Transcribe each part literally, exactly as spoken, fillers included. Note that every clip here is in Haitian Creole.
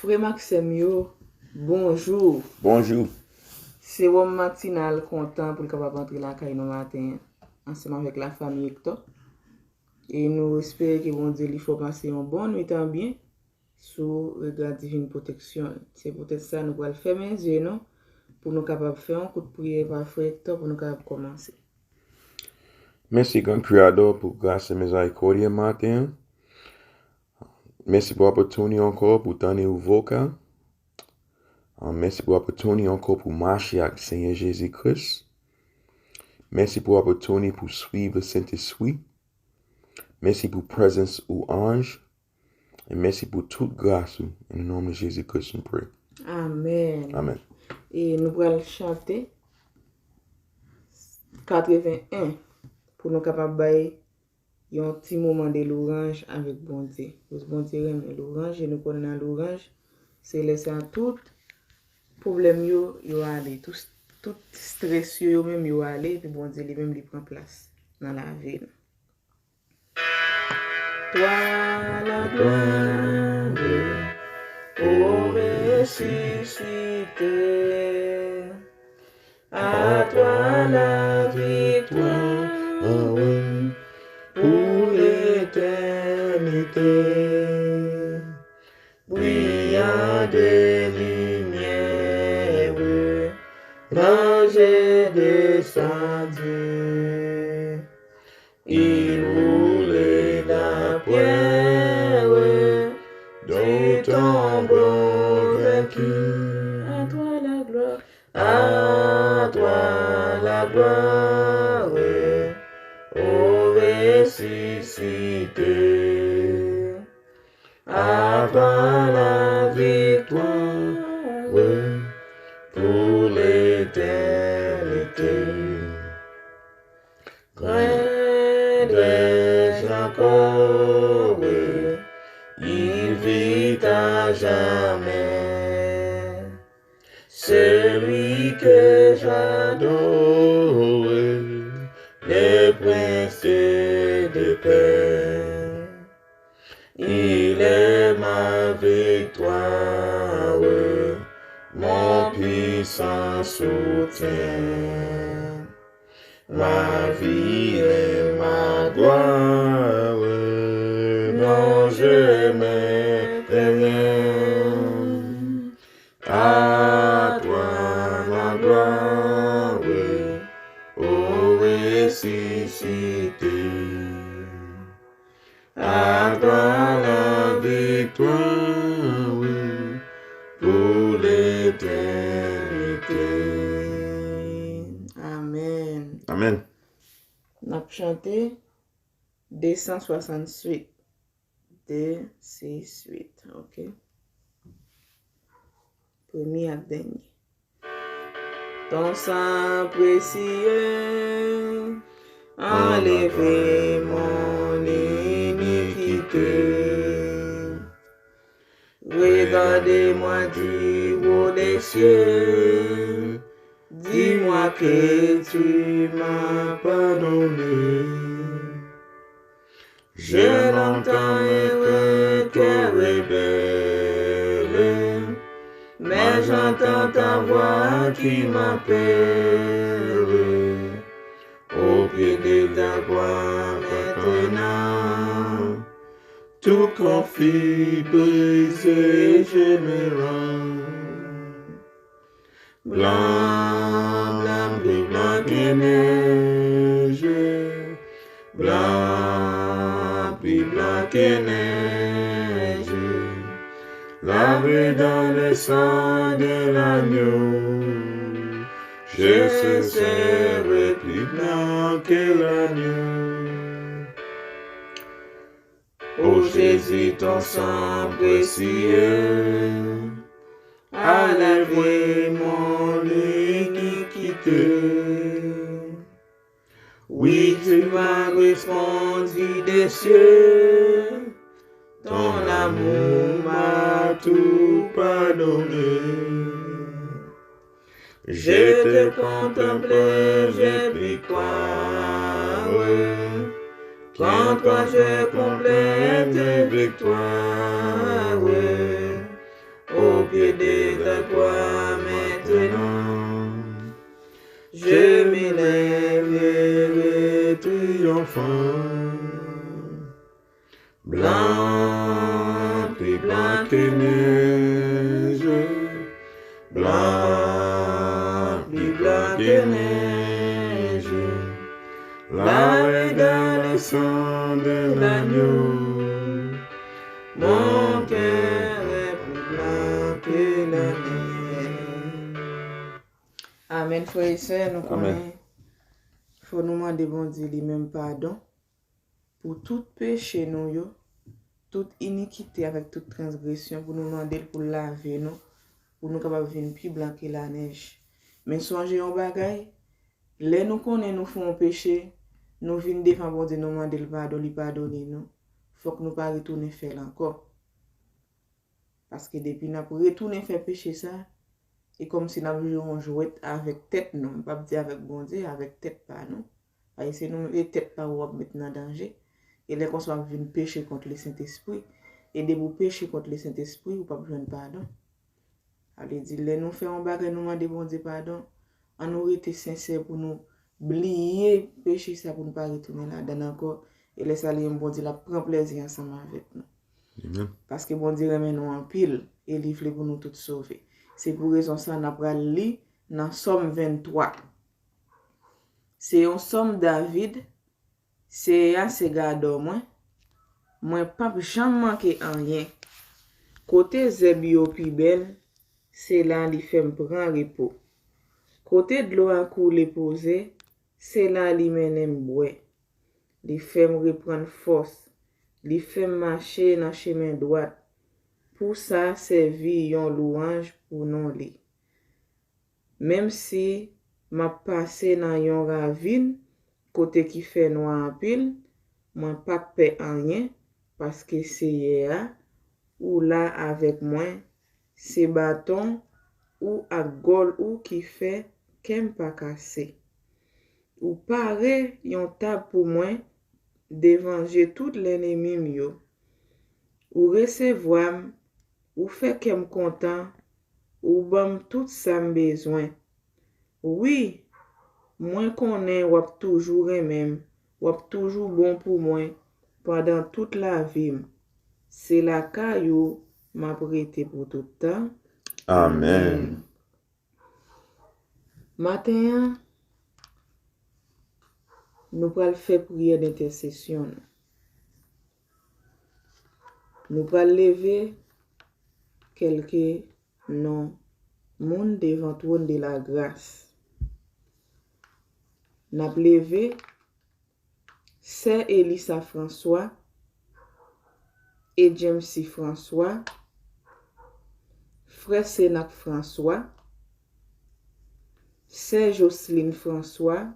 Frè m ak sè m yo, bonjou. Bonjou. Sewòm matinal kontan pou l kapab antre lakay nou maten an, ansanm avèk lafanmi Hector. E nou espere ke Bondye li fè w pase yon bon nwit an byen sou rega divin pwoteksyon l. Se poutèt sa nou pral fèmen zye nou pou nou kapab fè yon kout priyè pa frè Hector pou nou kapab kòmanse. Mèsi Gran Kreyadè pou gras e mizerikòd maten an. Mèsi pou opòtinite ankò pou tande ou vokal. Ah, mèsi pou opòtinite ankò pou mache ak Senyè Jezi Kris. Mèsi pou opòtinite pou swiv Sentespri. Mèsi pou prezans ou anj. E mèsi pou tout gras ou. In the name of Jesus Christ we pray. Amèn. Amèn. E nou pral chante katreven en pou nou kapab bay yon ti moman de louranj avèk Bondye. Paske Bondye renmen louranj e nou konnen nan louranj, se lè sa tout pwoblèm yo, yo ale. Tout, tout strès yo, yo menm yo ale, epi Bondye li menm li pran plas nan lavi nou. Toi la gloire, ô ressuscité. À toi la victoire, pour l'éternité. Brillant de lumière, l'ange descendu. Il roulait la pierre de ton bras vaincu. À toi la gloire, à toi la gloire, ô ressuscité. À toi la victoire pour l'éternité. Grand de Jacob, il vit à jamais. Celui que j'adore, le prince de paix. Il est ma victoire, mon puissant soutien. Ma vie et ma gloire, non, je m'éteins rien. À toi la gloire, ô ressuscité. À toi la victoire, pour l'éternité. Amèn. Amèn. N ap chante de san swasanntuit. De san swasanntuit, ok. Premye ak dènye. Ton sang précieux enlève mon iniquité. Regarde-moi du haut des cieux, dis-moi que tu m'as pardonné. J'ai longtemps eu un cœur rebelle, mais j'entends ta voix qui m'appelle. Au pied de ta croix maintenant, tout conflit brisé, je me rends. Blan, blan, pli blan ke nèj. Blan, pli blan ke nèj. Lavé dans le sang de l'agneau, je serai plus blanc que l'agneau. Ô Jésus, ton sang précieux a lavé mon iniquité. Oui, tu m'as répondu des cieux, ton amour m'a tout pardonné. Je te contemple, je puis croire qu'en toi j'ai complété victoire. Blan ke nèj, blan, pli blan ke nèj. La regarde le sang de l'agneau. Mon cœur est plus blanc que la neige. Amèn, frè e sè, nou konnen fò nou mande Bondye li menm padon pou tout peche nou yo, tout inikite avèk tout transgresyon, pou nou mande l pou l lave nou, pou nou kapab vin pi blan ke lanèj. Men sonje yon bagay, lè nou konnen nou fè yon peche, nou vin devan Bondye, nou mande l padon, li padone nou, fòk nou pa retounen fè l ankò. Paske depi n ap retounen fè peche sa, e kòmsi n ap jwe yon jwèt avèk tèt nou. M p ap di avèk Bondye, avèk tèt pa nou. Paske se nou, e tèt pa ou w ap met nan danje. E lè konsa w ap vin peche kont Lesentespri. E depi w peche kont Lesentespri, ou p ap jwenn padon. Sa vle di, lè nou fè yon bagay, nou mande Bondye padon, ann nou rete sensè pou nou bliye peche sa, pou nou pa retounen ladan l ankò. E lè sa, li menm Bondye l ap pran plèzi ansanm avèk nou. Paske Bondye renmen nou anpil e li vle pou nou tout sove. Se pou rezon sa, n ap pral li nan Sòm venntwa. Se yon sòm David. Seyè a se gadò mwen, mwen p ap janm manke anyen. Kote zèb yo pi bèl, se la li fè m pran repo. Kote dlo a koule poze, se la li mennen m bwè. Li fè m reprann fòs, li fè m mache nan chemen dwat. Pou sa, sèvi yon lwanj pou non li. Menm si m ap pase nan yon ravin kote ki fè nwa anpil, mwen p ap pè anyen, paske Seyè a, ou la avèk mwen, se baton ou ak gòl ou ki fè kè m pa kase. Ou pare yon tab pou mwen devan je tout lènmi m yo. Ou resevwa m, ou fè kè m kontan, ou ban m tout sa m bezwen. Wi, mwen konnen w ap toujou renmen m, w ap toujou bon pou mwen pandan tout lavi m. Se lakay ou m ap rete pou tout tan. Amèn. Maten an, nou pral fè priyè dentèsesyon nou. Nou pral leve kèlke non moun devan twòn de lagras. N ap leve Sè Elisa François, Edjemsi François, Frè Senak François, Sè Jocelyn François,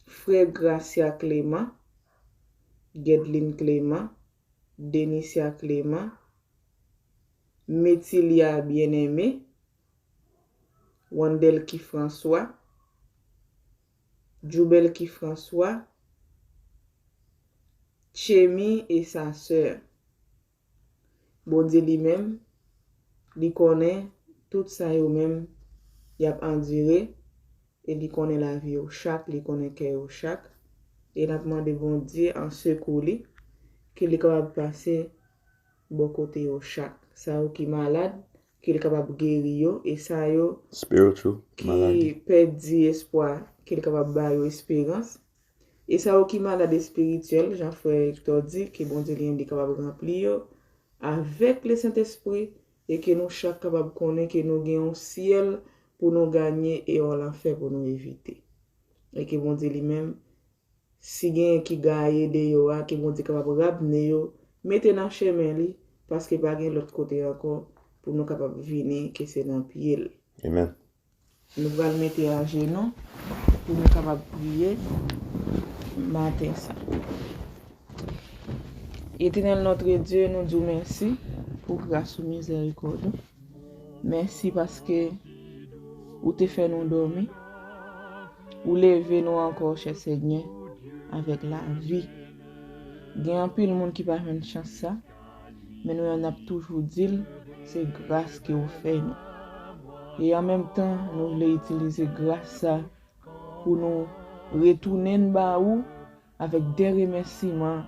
Frè Gracia Clément, Guedeline Clément, Denicia Clément, Metilia Bien-Aimé, Wandelki François, Djoubelki François, Tchemi e sa sè. Bondye li menm, li konnen tout sa yo menm y ap andire, e li konnen lavi yo chak, li konnen kè yo chak. E n ap mande Bondye an sekou li, ke li kapab pase bò kote yo chak. Sa yo ki malad, ke li kapab geri yo, e sa yo ki pèdi espwa, ke li kapab ba yo esperans. E sa yo ki malad espirityèl, jan frè Hector di, ke Bondye li menm li kapab ranpli yo avèk Lesentespri, e ke nou chak kapab konnen ke nou gen yon syèl pou nou ganye e yon lanfè pou nou evite. E ke Bondye li menm, si genyen ki gaye deyò a, ke Bondye kapab ramne yo, mete nan chemen li, paske pa gen lòt kote ankò pou nou kapab vini ke se nan pye l. Amèn. Nou pral mete ajenou pou nou kapab priye maten sa. Etènèl notre Dieu, nou di w mèsi pou gras ou, mizèrikòd ou. Mèsi paske ou te fè nou dòmi. Ou leve nou ankò, chè Senyè, avèk lavi. Gen anpil moun ki pa jwenn chans sa, men nou menm n ap toujou di l, se gras ke ou fè nou. E an menm tan, nou vle itilize gras sa pou nou retounen ba ou avèk de remèsiman,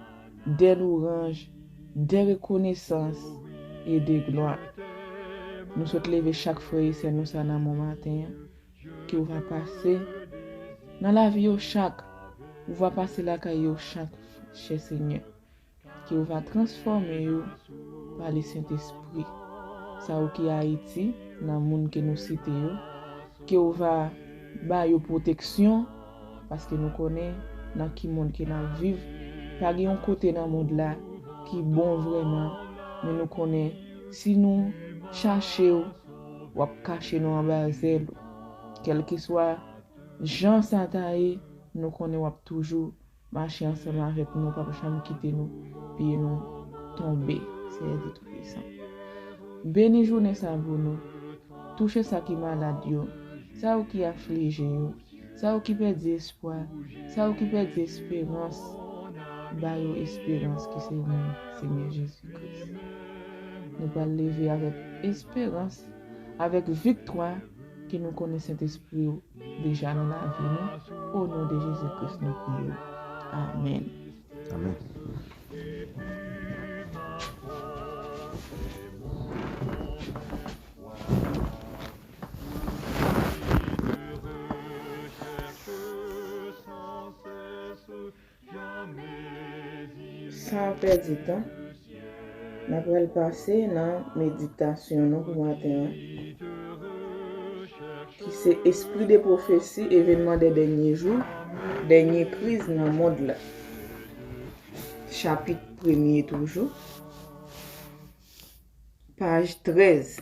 de louranj, de rekonesans e de glwa. Nou sot leve chak frè e sè nou sa nan bon maten an. Ke w va pase nan lavi yo chak. Ou va pase lakay yo chak, chè Senyè. Ke w va transfòme yo pa le Sentespri. Sa ou ki Ayiti, nan moun ke nou site yo, ke w va ba yo pwoteksyon, paske nou konnen nan ki mond ke n ap viv. Pa gen yon kote nan mond la ki bon vrèman, men nou konnen si nou chache w, w ap kache nou anba zèl ou. Kèlkeswa jan sa ta ye, nou konnen w ap toujou mache ansanm avèk nou, w p ap janm kite nou, pye nou tonbe, Seyè Ditou Pwisan. Beni jounen sa pou nou. Touche sa ki malad yo, sa yo ki aflije yo, sa yo ki pèdi espwa, sa yo ki pèdi esperans. Ba yo esperans ki se ou menm, Senyè Jezi Kris. Nou pral leve avèk esperans, avèk viktwa ke nou konnen Sentespri ou deja nan lavi nou. O non de Jezi Kris nou priye. Amèn. Amèn. San pèdi tan, n ap pral pase nan meditasyon nou pou maten an, ki se Esprit de prophétie, événements des derniers jours, dènye kriz nan mond la. Chapit premye toujou. Paj trèz.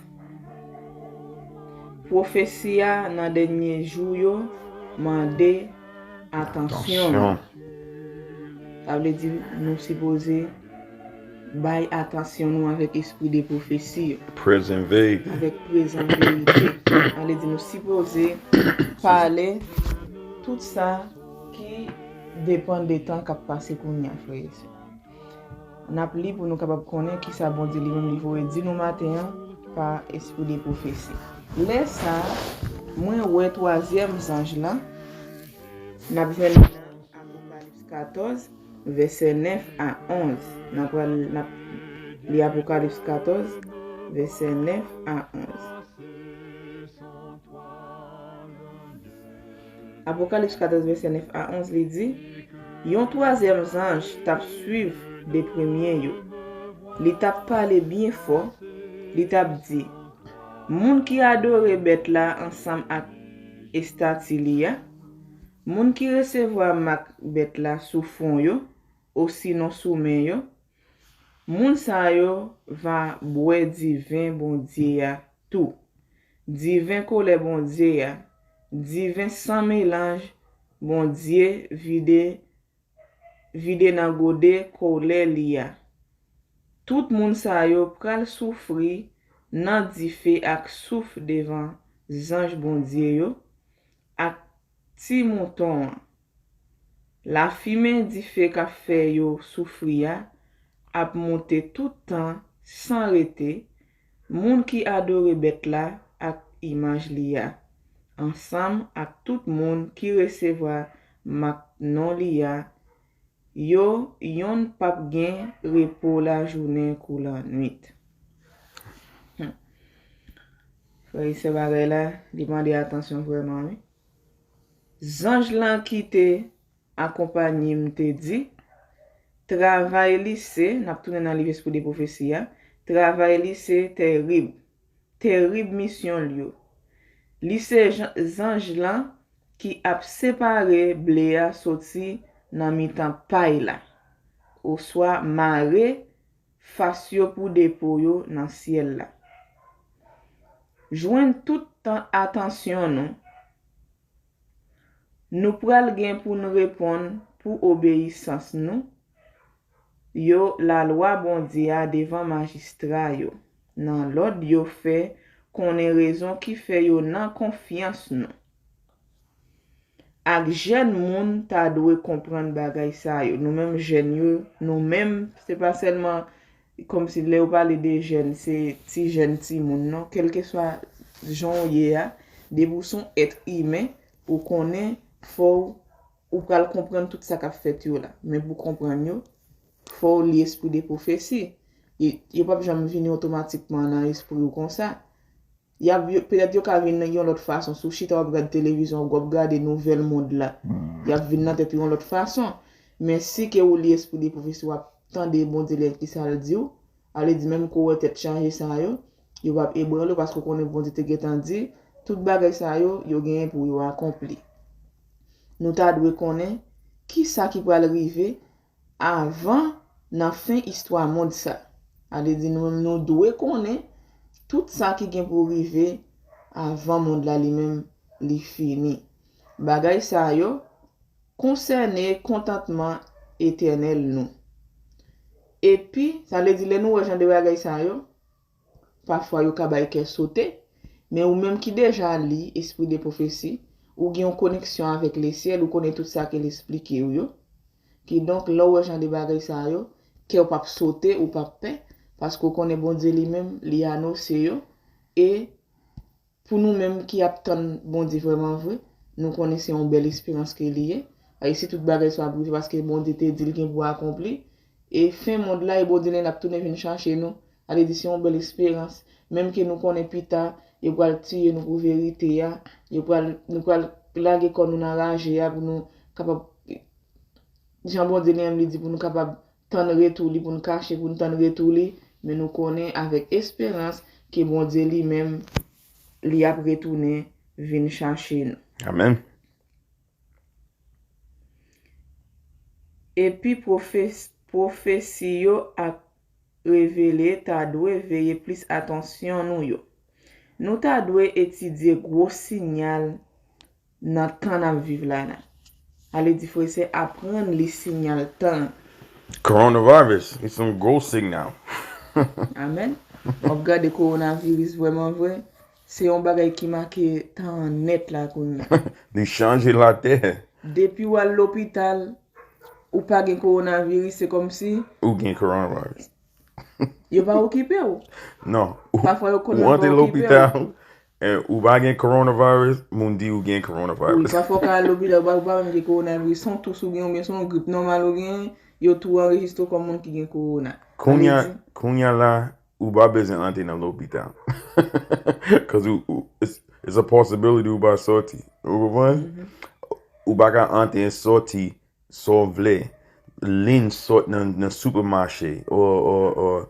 Pwofesi a nan dènye jou yo mande atansyon nou. Atansyon. Sa vle di nou sipoze bay atansyon nou avèk espri de pwofesi yo. Prezève. Avèk prezan verite. Sa vle di nou sipoze pale tout sa ki depann de tan k ap pase kounye a, frè e sè. N ap li pou nou kapab konnen kisa Bondye li menm li voye di nou maten an pa espri de pwofesi. Lè sa a, mwen wè twazyèm zanj lan, n ap jwenn li nan Apokalips katòz, vèsè nèf a onz. N ap pral, n ap li Apokalips katòz, vèsè nèf a onz. Apokalips katòz, vèsè nèf a onz, li di, yon twazyèm zanj t ap suiv de premye yo. Li t ap pale byen fò, li t ap di, moun ki adore bèt la ansanm ak estati li a, moun ki resevwa mak bèt la sou fwon yo, osinon sou men yo, moun sa yo va bwè diven Bondye a tou. Diven kolè Bondye a, diven san melanj Bondye vide, vide nan gode kolè li a. Tout moun sa yo pral soufri nan dife ak souf devan zanj Bondye yo ak Ti Mouton an. Lafimen dife k ap fè yo soufri a ap moute tout tan san rete. Moun ki adore bèt la ak imaj li a, ansanm ak tout moun ki resevwa mak non li a, yo yonn p ap gen repo lajounen kou lannwit. Hmm. Frè e sè, bagay la, li mande atansyon vrèman, wi. Zanj lan ki te akonpanye m te di, travay li se, n ap tounen nan liv Espri de Pwofesi a, travay li se terib, terib misyon l yo. Li se jan-, zanj lan ki ap separe ble a soti nan mitan pay la, oswa mare fas yo pou depo yo nan syèl la. Jwenn tout tan atansyon nou, nou pral gen pou n reponn pou obeyisans nou yo lalwa Bondye a devan majistra yo, nan lòd yo fè konnen rezon ki fè yo nan konfyans nou. Ak jèn moun ta dwe konprann bagay sa yo. Nou menm jèn yo, nou menm, se pa sèlman kòmsi lè yo pale de jèn, se ti jèn, timoun, non. Kèlkeswa jan w ye a, depi w se yon èt imen, ou konnen fò w, ou pral konprann tout sa k ap fèt yo la. Men pou w konprann yo, fò w li espri de pwofesi. Yo p ap janm vini otomatikman nan espri w konsa. Y ap, yo, petèt yo ka vin nan yon lòt fason. Si w chita w ap gade televizyon, w ap gade nouvèl mond la. Y ap vin nan tèt ou yon lòt fason. Men si ke ou li espri de pwofesi, w ap tande Bondye lè ki sa l di w. Ale di menm kou w wè tèt chaje sa yo, yo p ap ebranle w paske w konnen Bondye te gentan di, tout bagay sa yo, yo genyen pou yo akonpli. Nou ta dwe konnen ki sa ki pral rive avan nan fen istwa mond sa. Ale di nou menm nou dwe konnen tout sa ki gen pou rive avan mond la li menm li fini. Bagay sa yo konsène kontantman etènèl nou. Epi, sa vle di lè nou wè jan de bagay sa yo, pafwa yo ka bay kè sote, men ou menm ki deja li espri de pwofesi, ou gen yon koneksyon avèk lesyèl, ou konnen tout sa ke l esplike w yo. Kidonk, lè w wè jan de bagay sa yo, kè w p ap sote, ou p ap pè, paske w konnen Bondye li menm, li anonse yo, e pou nou menm ki ap tann Bondye vrèman vre, nou konnen se yon bèl esperans ke li ye. E si tout bagay sa ap rive paske Bondye te di l gen pou akonpli, e fen mond la, e Bondye li menm ap tounen vin chache nou. Ale di se yon bèl esperans. Menm ke nou konnen pita, yo pral tiye nou pou verite a, yo pral, nou pral lage kò nou nan raje a pou nou kapab, jan Bondye li menm li di, pou nou kapab tann retou li, pou n kache, pou n tann retou li, men nou konnen avèk esperans ke Bondye li menm, li ap retounen vin chache nou. Amèn. Epi pwofes, pwofesi yo ap revele ta dwe veye plis atansyon nou yo. Nou ta dwe etidye gwo sinyal nan tan n ap viv la la. Ale di frè e sè aprann li sinyal tan. Coronavirus, it's some ghost signal. Amen. W ap gade kowonaviris vrèman vre, se yon bagay ki make tan an nèt la kounye a. Li chanje latè. Depi w al lopital, ou pa gen kowonaviris, se kòmsi Ou gen coronavirus. Yo pa okipe w. Non. Ou, Pafwa yo konn ou pa antre okipe w. Lopital, eh, ou pa gen coronavirus, moun di ou gen Wi, coronavirus. pafwa w ka al lopital, ou pa, ou pa menm gen kowonaviris. Se yon tous ou gen oubyen se yon grip nòmal ou gen, yo tou anrejistre w kòm moun ki gen kowona. Kounye a, Sa vle di, kounye a la, ou pa bezwen antre nan lopital. Cause ou, ou, it's, it's a possibility ou pa sòti. Ou konprann? Ou pa ka antre sòti sa w vle. Lin sòt nan, nan supermarché. Or, or, or,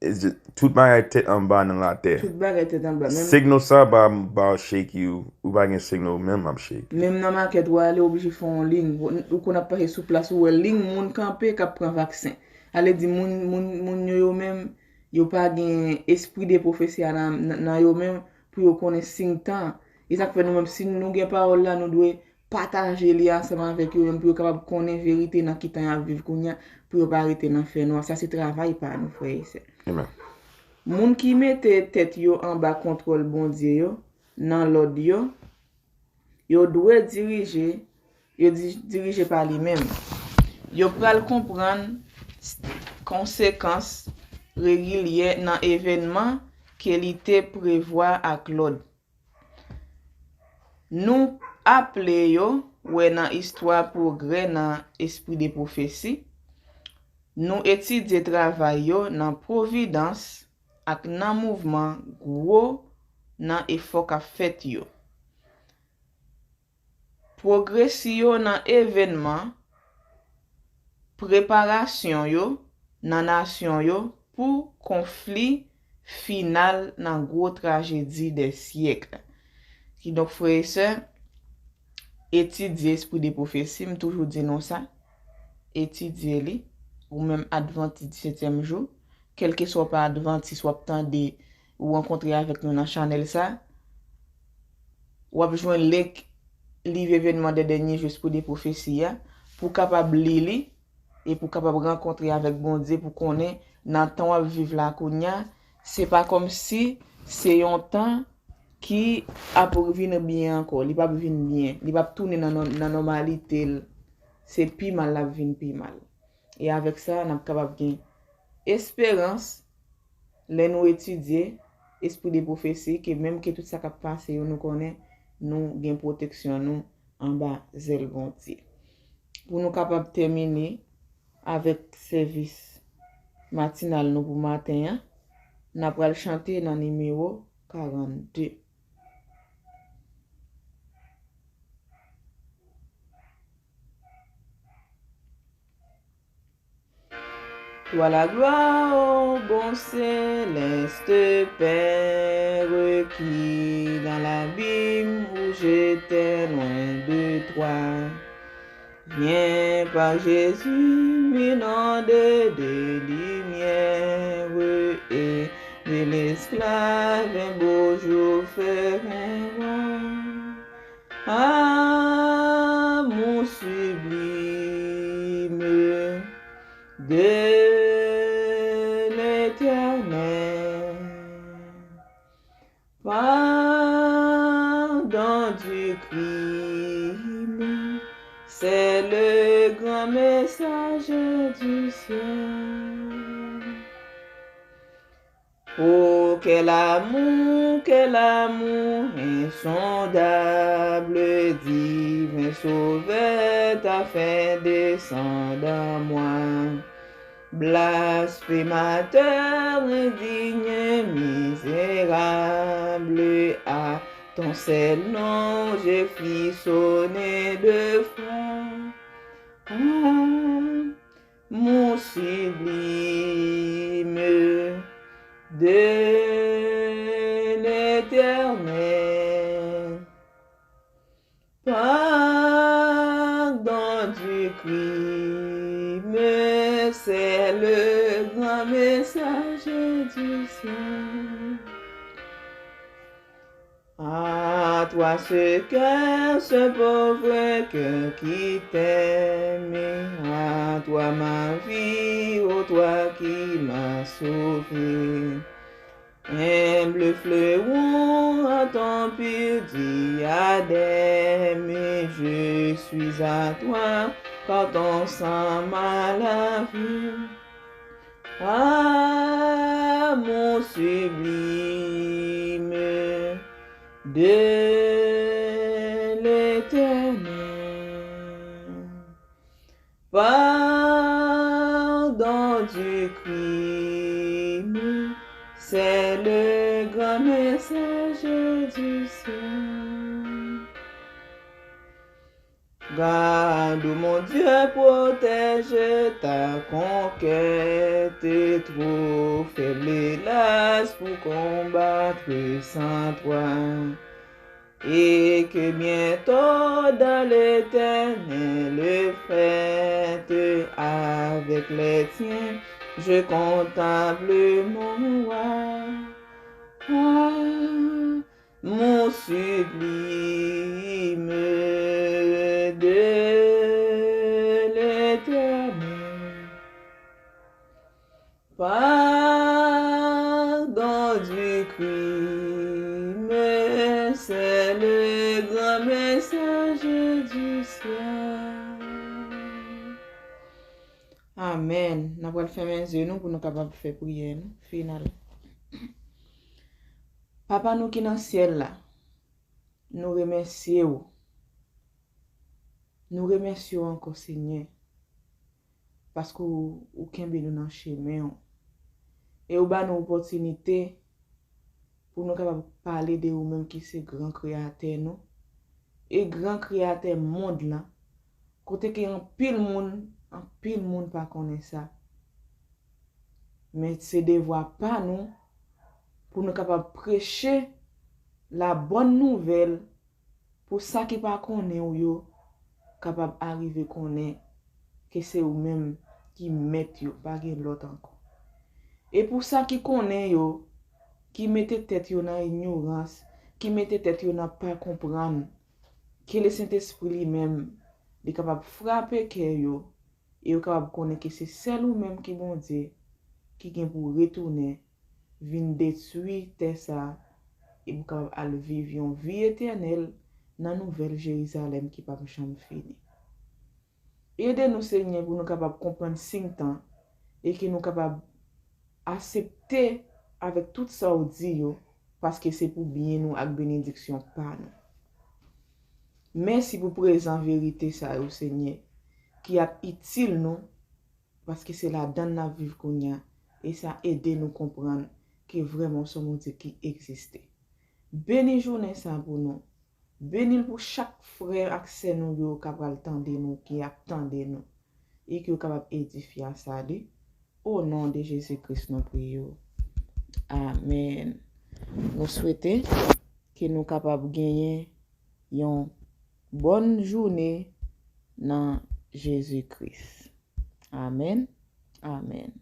it's just, tout bagay tèt anba nan latè. Tout bagay tèt anba. Menm, Signal sa pa, pa shake you. Ou pa gen signal menm ap shake. Menm nan makèt ou ale oblije fè yon liy. Ou konn ap pase sou plas ou wè liy moun kanpe k ap pran vaksen. Ale di moun, moun, moun yo yo menm, yo pa gen espri de pwofesi a nan, nan, nan yo menm pou yo konnen siy tan. E sa k fè nou menm si nou gen pawòl la, nou dwe pataje li ansanm avèk yo menm pou yo kapab konnen verite nan ki tan y ap viv kounye a, pou yo pa rete nan fènwa. Sa se travay pa nou, frè e sè. Amen. Moun ki mete tèt yo anba kontwòl Bondye yo, nan lòd yo, yo dwe dirije, yo di, dirije pa li menm. Yo pral konprann konsekans regilye nan evènman ke li te prevwa ak lòd. Nou aple yo wè nan istwa pwogrè nan espri de pwofesi. Nou etidye travay yo nan pwovidans ak nan mouvman gwo nan efò k ap fèt yo. Pwogresi yo nan evènman preparasyon yo nan nasyon yo pou konfli final nan gwo trajedi dè syèk. Kidonk, frè e sè, etidye espri de pwofesi, m toujou di nou sa, etidye li, ou menm advantis disetyèm jou, kèlkeswa w pa advantis, w ap tande, ou rankontre avèk nou nan chanèl sa, w ap jwenn link liv evènman dè dènye jou espri de pwofesi a, pou w kapab li li, e pou w kapab rankontre avèk Bondye, pou konnen nan tan w ap viv la kounye a, se pa kòmsi se yon tan ki ap vin byen ankò. Li p ap vin byen. Li p ap tounen nan, nan, nan nòmalite l. Se pi mal l ap vin pi mal. E avèk sa, n ap kapab gen esperans lè nou etidye espri de pwofesi, ke menm ke tout sa k ap pase yo, nou konnen nou gen pwoteksyon nou anba zèl Bondye. Pou nou kapab tèmine avèk sèvis matinal nou pou maten an, n ap pral chante nan nimewo karannde. Toi la gloire au bon céleste Père qui dans l'abîme où j'étais loin de toi. Viens par Jésus m'inonder de lumière et de l'esclave un beau jour faire un roi. Amour sublime de l'Éternel. Pardon du crime, c'est le grand message du ciel. Oh, quel amour, quel amour insondable, divin Sauveur, t'a fait descendre en moi. Blasphémateur, indigne, misérable, à ton seul nom j'ai frissonné de foi. Amour sublime de l'Éternel. Pardon du crime, c'est le grand message du ciel. À toi ce cœur, ce pauvre cœur qui t'aime, à toi ma vie, ô toi qui m'as sauvé. Humble fleuron à ton pur diadème, je suis à toi, car ton sang m'a lavé. Amour sublime de l'Éternel. Pardon du crime, c'est le grand message du ciel. Garde, ô mon Dieu, protège ta conquête, trop faible, hélas, pour combattre sans toi. Et que bientôt dans l'Éternel fête avec les tiens, je contemple mon roi. Amour sublime de l'Éternel. Pardon du crime, c'est le grand message du ciel. Amèn. N ap pral fèmen zye nou pou nou kapab fè priyè nou final. Papa nou ki nan syèl la, nou remèsye w. Nou remèsye w ankò, Senyè, paske w, ou kenbe nou nan chemen w. E ou ba nou opòtinite pou nou kapab pale de ou menm ki se gran kreyatè nou e gran kreyatè mond lan, kote ke anpil moun, anpil moun pa konnen sa. Men se devwa pa nou pou nou kapab preche la bòn nouvèl pou sa ki pa konnen w yo kapab arive konnen ke se ou menm ki mèt yo, pa gen lòt ankò. E pou sa ki konnen yo, ki mete tèt yo nan inyorans, ki mete tèt yo nan pa konprann, ke Lesentespri li menm, li kapab frape kè yo, e yo kapab konnen ke se sèl ou menm ki Bondye, ki gen pou retounen, vin detwi tè sa a, e pou kapab al viv yon vi etènèl nan nouvèl Jerizalèm ki p ap janm fini. Ede nou, Senyè, pou nou kapab konprann siy tan e ke nou kapab asepte avèk tout sa w di yo, paske se pou byen nou ak benediksyon pa nou. Mèsi pou prezan verite sa yo, Senyè, ki ap itil nou, paske se ladan l n ap viv kounye a, E sa ede nou konprann ke vrèman se yon Bondye ki egziste. Beni jounen sa pou nou. Beni l pou chak frè ak sè nou yo k ap pral tande nou, ki ap tande nou. E ke yo kapab edifye a sa li. O non de Jezi Kris nou priye w. Amèn. Nou swete ke nou kapab genyen yon bòn jounen nan Jezi Kris. Amèn. Amèn.